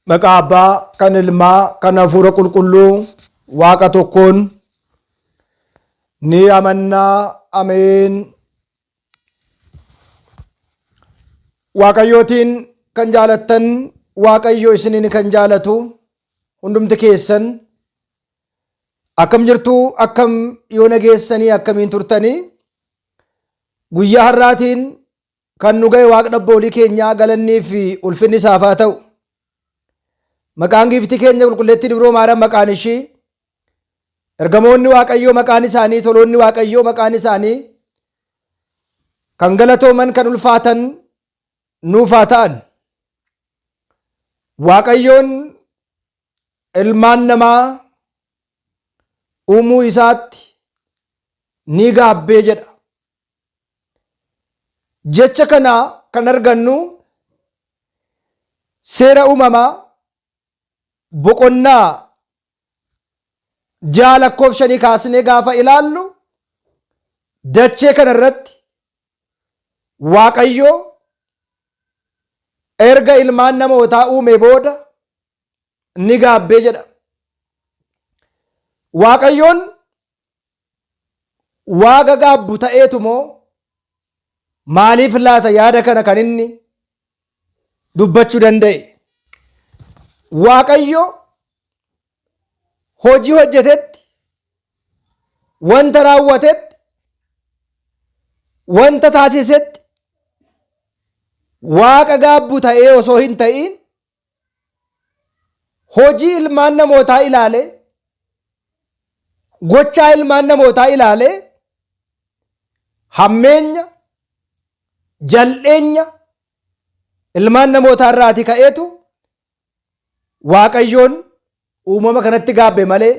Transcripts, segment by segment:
Maqaa Abbaa, kan Ilmaa, kan Hafuura Qulqulluu, Waaqa tokkoon ni amannaa. Ameen. Waaqayyootiin kan jaalattan, Waaqayyo isiniin kan jaalatu hundumti keessan akkam jirtu, akkam yoo nageessanii, akkamiin turtanii? Guyyaa har'aatiin kan nu ga'e Waaqni abboolii keenyaa galannii fi ulfinni isaaf haa ta'u. Maqaan giiftii keenya qulqulleettii Dubroo Maariyaam maqaan ishii, ergamoonni Waaqayyoo maqaan isaanii, toloonni Waaqayyoo maqaan isaanii kan galatooman, kan ulfaatan nuuf haa ta'an. Waaqayyoon ilmaan namaa uumuu isaatti ni gaabbee jedha. Jecha kana kan argannu Seera Uumamaa boqonnaa 6 lakkoofsa 5 kaasnee gaafa ilaallu, dachee kana irratti Waaqayyo erga ilmaan namootaa uume booda ni gaabbee jedha. Waaqayyoon Waaqa gaabbu ta'eetu moo maaliif laata yaada kana kan inni dubbachuu danda'e? Waaqayyo hojii hojjetetti, wanta raawwatetti, wanta taasisetti Waaqa gaabbu ta'ee osoo hin ta'iin, hojii ilmaan namootaa ilaalee, gochaa ilmaan namootaa ilaalee, hammeenya, jal'eenya ilmaan namootaa irraatii ka'eetu Waaqayyoon uumama kanatti gaabbe malee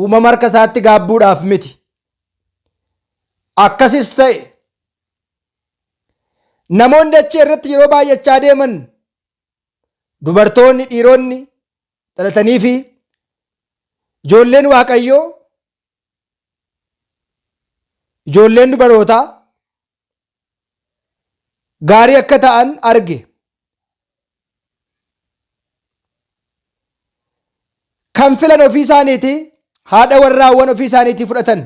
uumama harka isaatti gaabbuudhaaf miti. Akkasis ta'e, namoonni dachee irratti yeroo baay'achaa deeman, dubartoonni, dhiironni dhalatanii fi ijoolleen Waaqayyoo, ijoolleen dubarootaa gaarii akka ta'an arge. Kan filan ofii isaaniitii haadha warraawwan ofii isaaniitii fudhatan.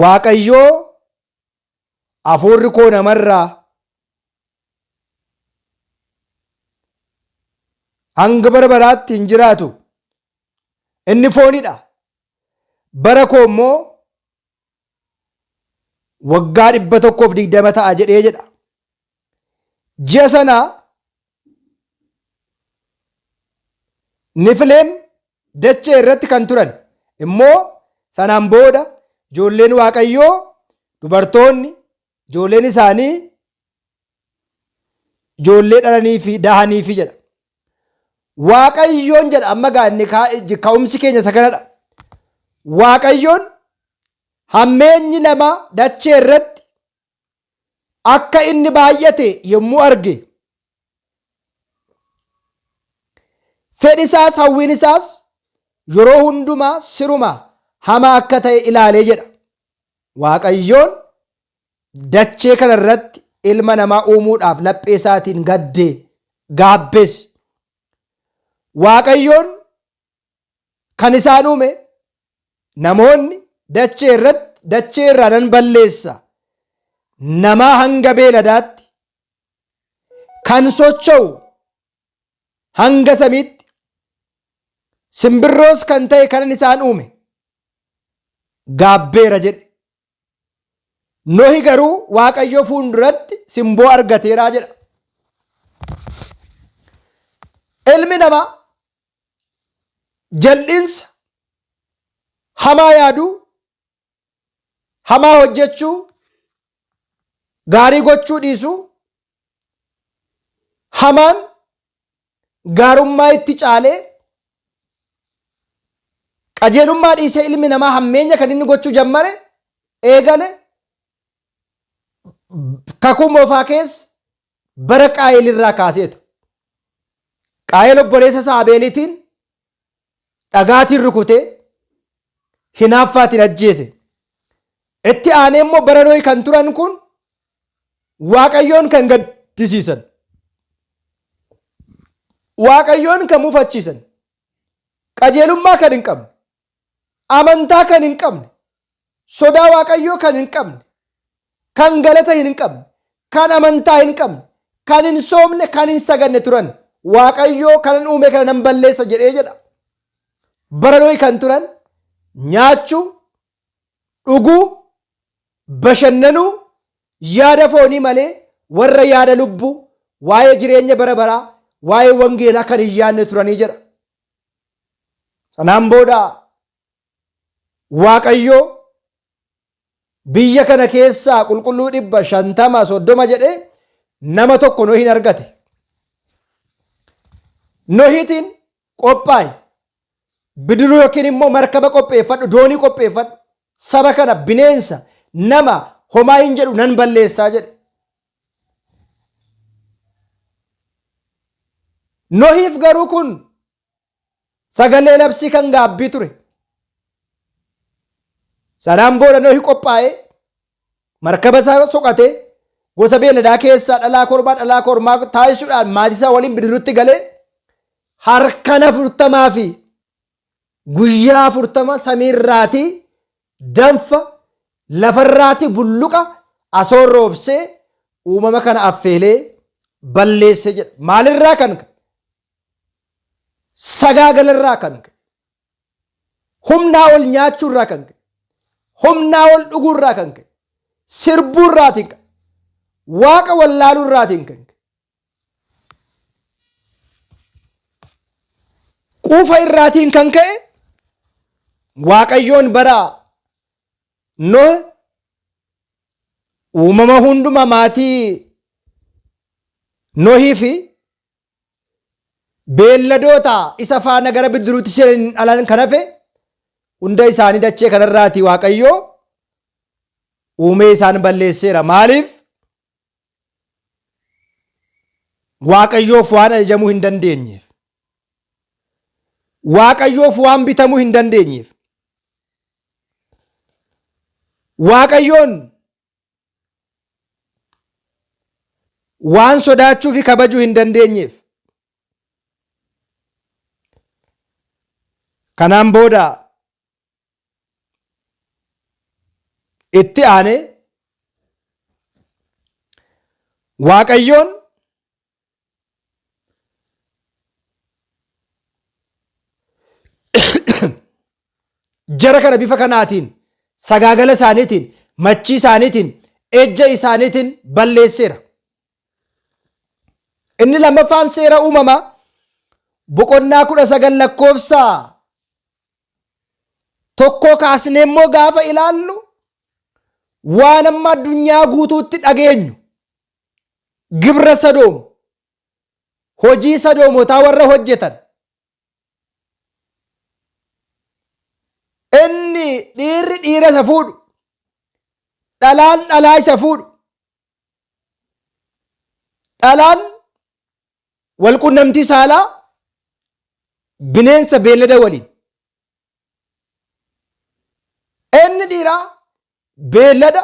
Waaqayyoo hafuurri koo namarraa hanga bara baraatti hin jiraatu. Inni foonidha. Bara koo immoo waggaa 120 ta'a jedhee jedha. Ji'a sana Nifileem dachee irratti kan turan immoo, sanaan booda ijoolleen Waaqayyoo dubartoonni ijoolleen isaanii ijoollee dhalanii fi dahanii fi jedha. Waaqayyoon jedha, amma gaa inni ka'umsi keenya isa kanadha. Waaqayyoon hammeenyi lama dachee irratti akka inni baay'ate yommuu arge, fedhi isaas hawwiin isaas yeroo hundumaa siruma hamaa akka ta'e ilaalee jedha. Waaqayyoon dachee kana irratti ilma namaa uumuudhaaf laphee isaatiin gaddee gaabbees. Waaqayyoon kan isaan uume namoonni dachee irratti dachee irraa nan balleessa, namaa hanga beeladaatti, kan socho'u hanga samiitti, simbirroos kan ta'e kanan isaan uume gaabbeera jedhe. Nohi garuu Waaqayyo fuulduratti simboo argateeraa jedha. Ilmi namaa jal'insa, hamaa yaaduu, hamaa hojjechuu, gaarii gochuu dhiisuu, hamaan gaarummaa itti caalee, qajeelummaa dhiisee ilmi namaa hammeenya kan inni gochuu jammare eegale kakuu moofaa keessa bara Qaayel irraa kaaseetu. Qaayel obboleessa isaa Abeelitiin dhagaatiin rukutee hinaaffaatiin ajjeese. Itti aanee immoo bara Nohi kan turan kun Waaqayyoon kan gaddisiisan. Waaqayyoon kan mufachiisan, qajeelummaa kan hin qabne, amantaa kan hin qabne, sodaa Waaqayyoo kan hin qabne, kan galata hin qabne, kan amantaa hin qabne, kan hin soomne, kan hin saganne turan. Waaqayyoo kanan uume kana nan balleessa jedhee jedha. Bara Nohi kan turan nyaachuu, dhuguu, bashannanuu, yaada foonii malee warra yaada lubbuu, waa'ee jireenya bara baraa, waa'ee wangeelaa kan hin yaadne turanii jedha. Sanaan booda Waaqayyoo biyya kana keessaa qulqulluu 150 30 jedhee nama tokko Nohiin argate. Nohiitiin qophaa'e. Bidiruu yookiin immoo markaba qopheeffadhu, doonii qopheeffadhu. Saba kana bineensa, nama homaa hin jedhu nan balleessaa jedhe. Nohiif garuu kun sagalee labsii kan gaabbii ture. Sanaan booda Nohi qophaa'ee markaba isaa soqatee gosa beeladaa keessaa dhalaa kormaa dhalaa kormaa taasisuudhaan maatii isaa waliin bidiruutti galee harkan 40 fi guyyaa 40 samiirraatii danfa lafarraatii bulluqa asoon roobsee uumama kana affeelee balleesse jedha. Maalirraa kan ka'e? Sagaagalarraa kan ka'e. Humnaa ol nyaachuurraa kan ka'e. Humnaa ol dhuguurraa kan ka'e. Sirbuurraatiin kan Waaqa wallaaluurraatiin kan ka'e. Quufa irraatiin kan ka'e Waaqayyoon bara Nohe uumama hunduma maatii Nohii fi beelladoota isa faana gara bidiruutti seenan dhalan kan hafe hunda isaanii dachee kanarraati Waaqayyoo uumee isaan balleesseera. Maaliif? Waaqayyoof waan ajajamuu hin dandeenyeef. Waaqayyoof waan bitamuu hin dandeenyeef. Waaqayyoon waan sodaachuu fi kabajuu hin dandeenyeef. Kanaan booda itti aanee Waaqayyoon jara kana bifa kanaatiin sagaagala isaaniitiin machii isaaniitiin ejja isaaniitiin balleesseera. Inni lammaffaan seera uumamaa boqonnaa 19 lakkoofsa tokkoo kaasnee immoo gaafa ilaallu waan amma addunyaa guutuutti dhageenyu gibra Sadoom hojii Sadoomotaa warra hojjetan inni dhiirri dhiira isa fuudhu dhalaan dhalaa isa fuudhu dhalaan walqunnamtii saalaa bineensa beellada waliin inni dhiiraa beellada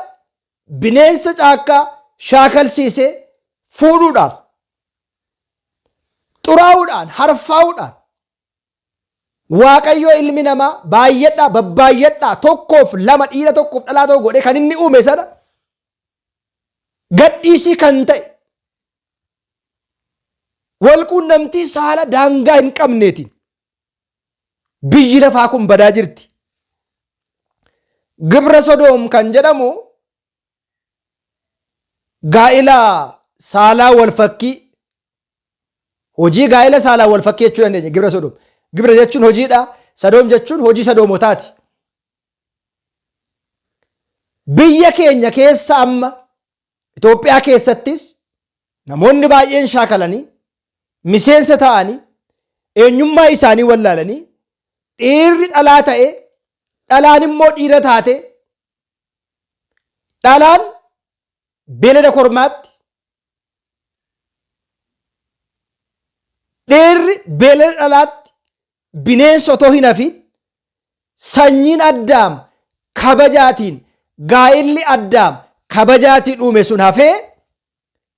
bineensa caakkaa shaakalsiisee fuudhuudhaan xuraa'uudhaan harfaa'uudhaan Waaqayyoo ilmi namaa baay'adhaa babbaay'adhaa tokkoof lama dhiira tokkoof dhalaa tokko godhee kan inni uume sana gadhiisii kan ta'e walquunnamtii saala daangaa hin qabneetiin biyyi lafaa kun badaa jirti. Gibra Sodoom kan jedhamu gaa'ila saalaa wal fakkii hojii gaa'ila saalaa wal fakkii jechuu dandeenya gibra Sodoom. Gibra jechuun hojiidha. Sodoom jechuun hojii Sodoomotaati. Biyya keenya keessa amma Itoophiyaa keessattis namoonni baay'een shaakalanii miseensa ta'anii eenyummaa isaanii wallaalanii dhiirri dhalaa ta'e dhalaan immoo dhiira taate dhalaan beelada kormaatti dhiirri beelada dhalaatti bineensa otoo hin hafiin sanyiin Addaam kabajaatiin gaa'illi Addaam kabajaatiin uume sun hafee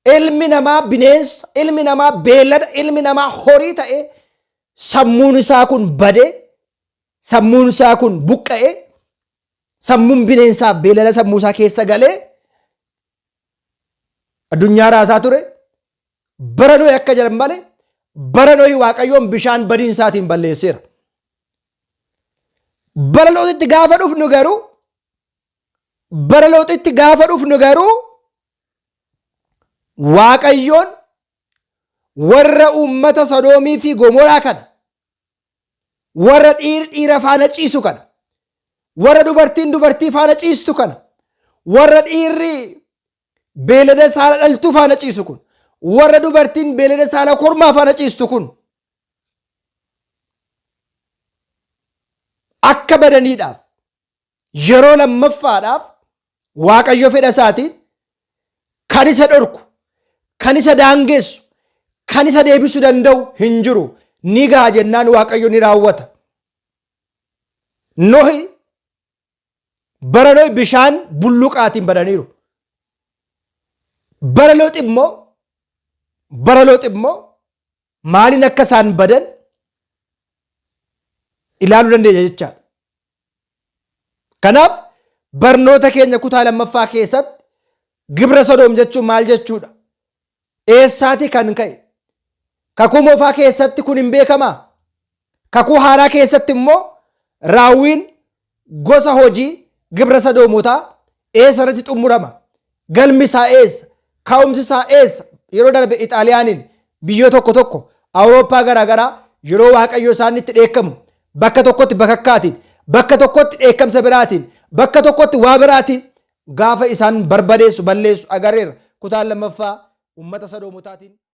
Ilmi namaa bineensa, ilmi namaa beellada, ilmi namaa horii ta'e sammuun isaa kun badee, sammuun isaa kun buqqa'e, sammuun bineensaaf beellada sammuu isaa keessa galee addunyaa raasaa ture. Bara Nohi akka jedhan malee bara Nohi Waaqayyoon bishaan badiinsaatiin balleesseera. Bara Looxitti gaafa dhufnu garuu bara Looxitti gaafa dhufnu garuu Waaqayyoon warra uummata Sodoomii fi Gomoraa kana, warra dhiirri dhiira faana ciisu kana, warra dubartiin dubartii faana ciistu kana, warra dhiirri beelada saala dhaltuu faana ciisu kun, warra dubartiin beelada saala kormaa faana ciistu kun akka badaniidhaaf yeroo lammaffaadhaaf Waaqayyo fedha isaatiin kan isa dhorku, kan isa daangessu, kan isa deebisuu danda'u hin jiru. Ni ga'a jennaan Waaqayyo ni raawwata. Nohi bara Nohi bishaan bulluqaatiin badaniiru. Bara Loox immoo bara Loox immoo maaliin akka isaan badan ilaaluu dandeenya jechaadha. Kanaaf barnoota keenya kutaa lammaffaa keessatti gibra Sodoom jechuun maal jechuudha? Eessaatii kan ka'e? Kakuu moofaa keessatti kun hin beekamaa? Kakuu haaraa keessatti immoo raawwiin gosa hojii gibra Sodoomotaa eessa irratti xumurama? Galmi isaa eessa? Ka'umsi isaa eessa? Yeroo darbe Ixaaliyaaniin biyya tokko tokko Awurooppaa garaagaraa yeroo Waaqayyo isaan itti dheekkamu bakka tokkotti bakakkaatiin, bakka tokkotti dheekkamsa biraatiin, bakka tokkotti waa biraatiin gaafa isaan barbadeessu balleessu agarreerra. Kutaan lammaffaa uummata Sodoomotaatiin.